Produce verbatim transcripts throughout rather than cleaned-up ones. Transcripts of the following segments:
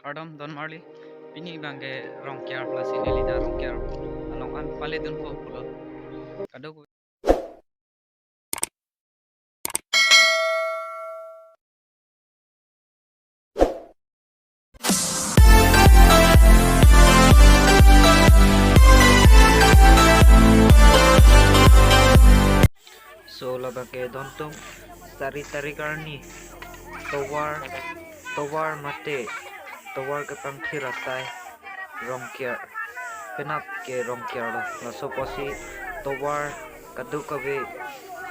Kardom don marli, pini abangke Rongker plus ini Lina Rongker. Anong an pale dunpo pulo. Kadok. So, labangke don atum sari tarik arni tovar, tovar mate tovar kepangthir asai Rongker, penap ke Rongker lo. Laso apotsi tovar kadokave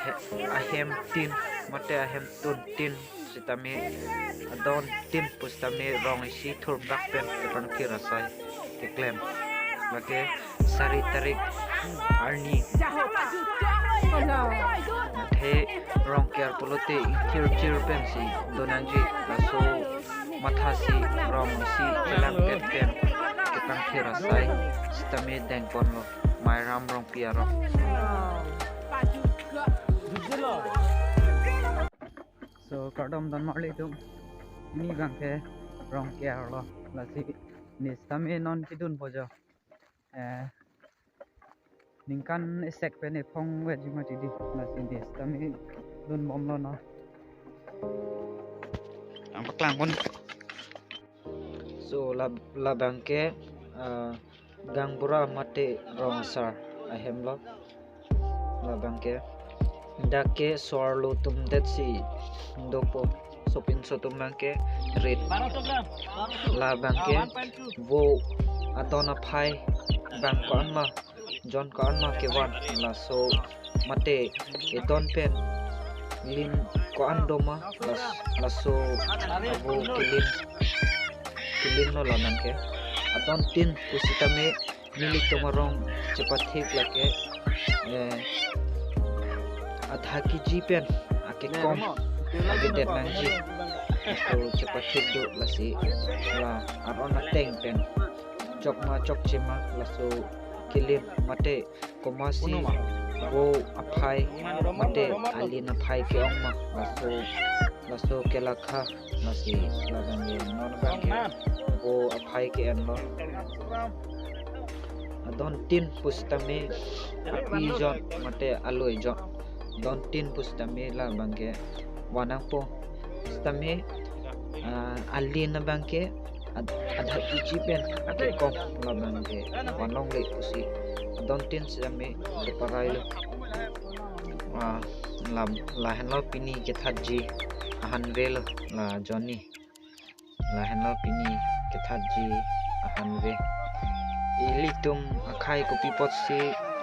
he-, ahem tin mate ahem tun tin sitame, adon tin pusitame rong isi thurplak pen kepangthir asai keklem. Lake sari tarik arni. Athe Rongker pulote ingthir chir pensi donangji, laso mathasi rong isi kelang ket pen kepangthir asai sitame dengponlo Mairam Rongpi arong. So, kardom don marli atum, ini abangke Rongker lo, lasi ne sitame non kedunpo jo. Eh, ningkan esek pen ephong vekji mati di, lasi ne sitame dunbomlo non. Ang paklang pon. So, la, labangke, ah, gaonbura mate rong asar ahem lo. Labangke dak ke so-arlo atum detsi dopo, sopinso atum abangke rit. Labangke vo adon aphai abang ko-an ma, jon ko-an ma kevan, laso mate edon pen lin ko-an do ma, las-, laso avo kelin, kelinlo labangke. Adon tin pusitame nelitum arong chepathik lake, eh, adha kg pen akekom avedet nangji. Laso chepathik do, lasi la aron ateng pen chokma chokche ma, laso kelin mate komatsi vo aphai mate alin aphai ke-ong ma, laso, laso kelakha, lasi labangke non abangke vo aphai ke-enlo. Adon tin pusitame api jon mate aloi jon. Adon tin pusitame labangke van nangpo. Sitame, ah, alin abangke ad-, adha kg pen akekom labangke van longle pusi. Adon tin sitame keparailo. Ah, la, lahenlo pini kethatji ahanve lo la jonni. Lahenlo pini kethatji ahanve. Ilitum akhei kopi apotsi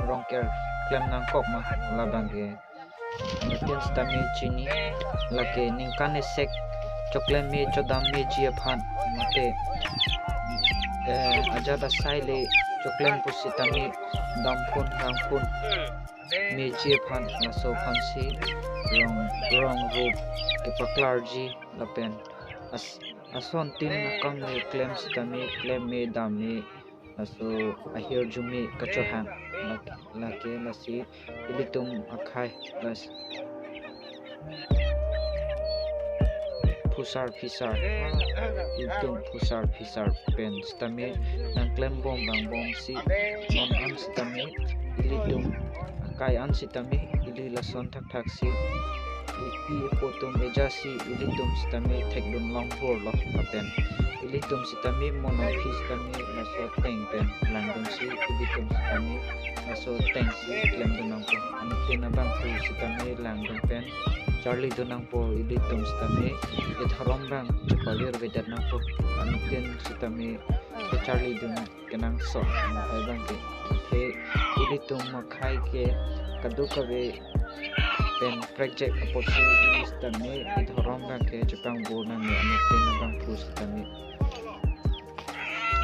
Rongker klem nangkok ma, labangke anuttin sitame chini, lake ningkan esek choklem me chodam meji aphan mate, eh, ajat asai le choklem pusitame damphun rangphun meji aphan, laso aphansi rong, rong rup kepaklarji lapen as-, ason tin akam le klem sitame klem me dam me, laso ahirjume kachohang. Lak-, lake lasi ilitum akhei las-, phusar phisar, ilitum phusar phisar pen sitame nangklembom vangbomsi, non an sitame ilitum akai an sitame ili lason thakthaksi, epi epo atum ejasi ilitum sitame thekdun longphurlo lapen ilitum sitame mono aphi sitame laso ateng pen langdunsi, ilitum sitame laso atengsi klemdun nangpo. Anuttin abangphu sitame langdun pen charlidun nangpo, ilitum sitame idhorom abang chepavirvedet nangpo. Anuttin sitame kecharlidun kenangsot abangke. Athe ilitum akhei ke kadokave pen prekjak apotsi ili sitame idhorom abangke chepangbo nangne, anuttin abangphu sitame.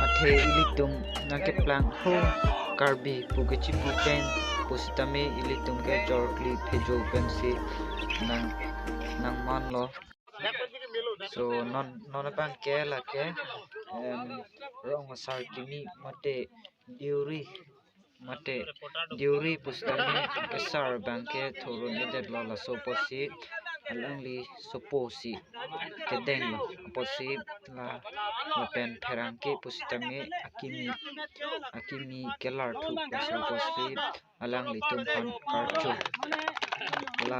Athe ilitum nangkeplang ho Karbi pu kechipi pen pusitame ilitum ke jorkli phejo pensi nang, nangmanlo. So non, non abangke lake, em, rong asar kimi mate deuri, mate deuri pusitame kesar abangke thurun-edetlo, laso apotsi alangli sopo si kedenglo, apotsi la lapen pherangke pusitame akimi, akimi kelar thuk, laso apotsi alanglitum aphan karcho. La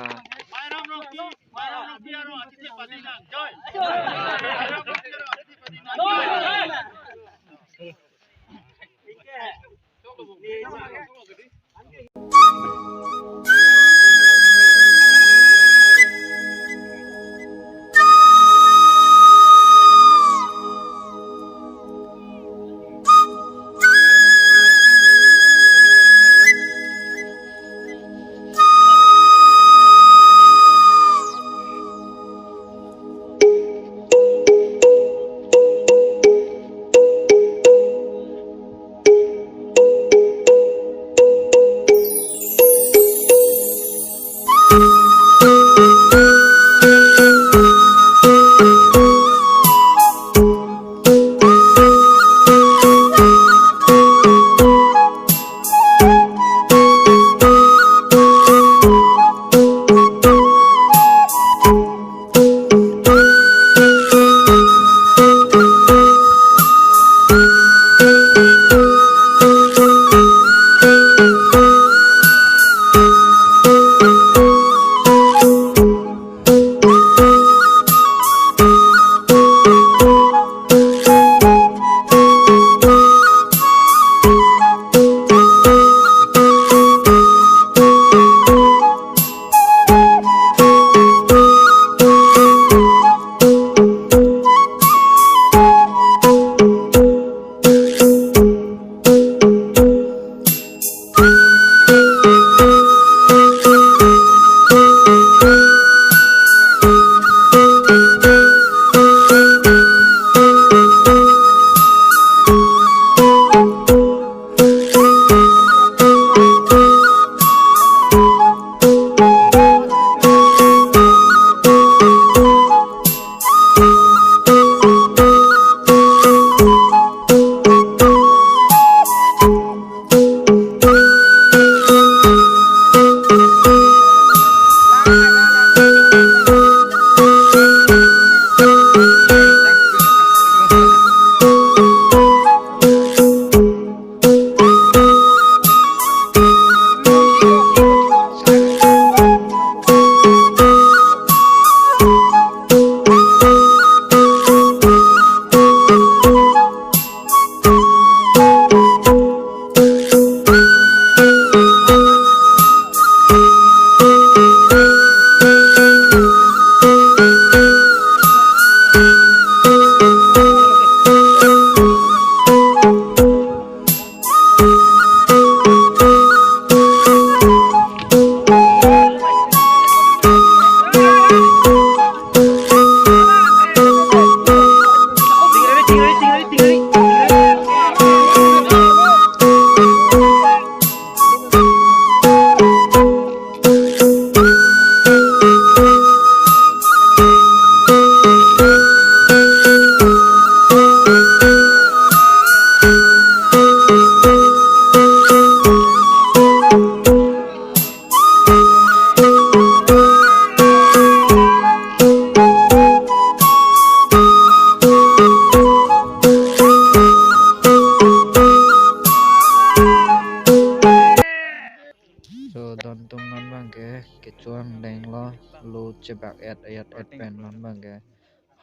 So, don atum non abangke kecho angdenglo, lo chebak-et ayat-et pen non abangke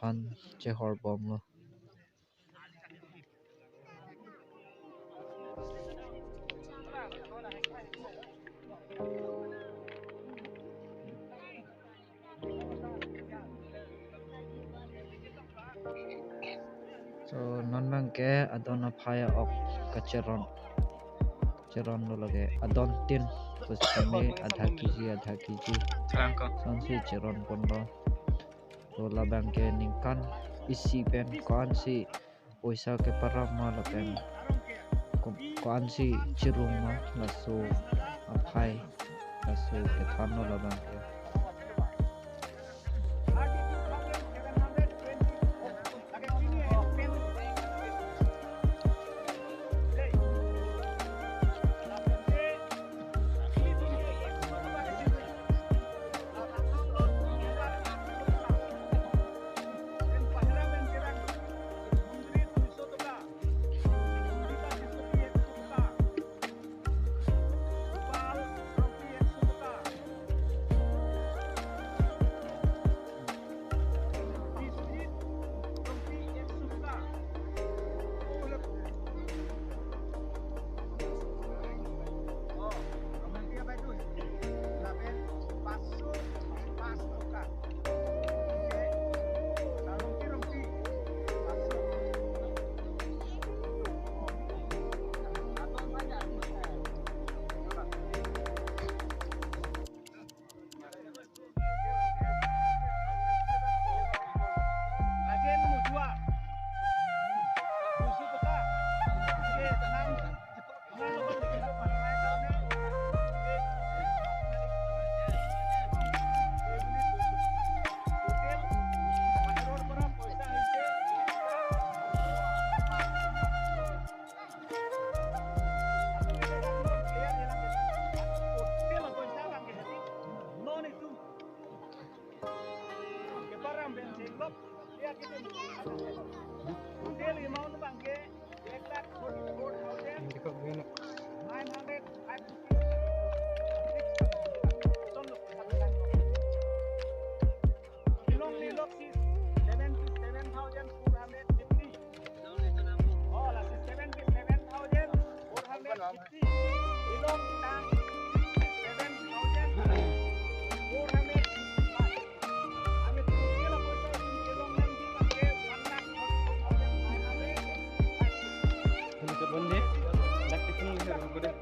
han chehorbomlo. So, non abangke adon aphai a-ok kacheron. Cheronlo lake. Adon tin. Pusitame adha kg, adha kg. Sarang ko. Sonsi cheronponlo. So, labangke ningkan isi pen ko-ansi poisa keparam ma lapen ko-, ko-ansi chirum ma, laso aphai, laso kethanlo labangke. Total amount abang ke ek lakh forty-four thousand nine hundred five rupees. Ilong nilok si seventy-seven thousand four hundred fifty. Oh, lasi seventy-seven thousand four hundred fifty. Ilong tang seven thousand four hundred fifty-five. Ami total apoisa ilong nangji abang ke one lakh forty-four thousand five hundred. Ini cek bondi. Dak kita nunggu deh.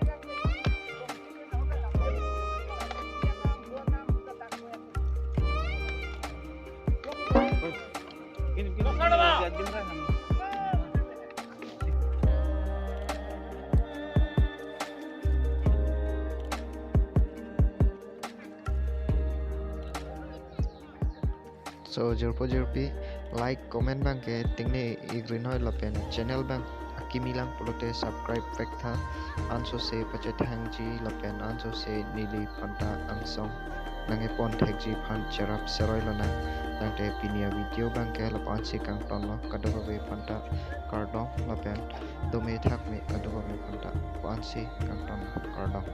So, jirpo jirpi, like, comment abang ke tingne igri noi lapen channel abang akimi lang pulote subscribe vek tha, ansose pachethangji lapen ansose neli aphanta angsong nangkepon thekji aphan cherap seroi lonang. Tangte pini avideo abang ke lapu-ansi kangtonlo, kadokave aphanta kardom lapen dome thakme kadokave aphanta, lapu-ansi kangtonlo, kardom.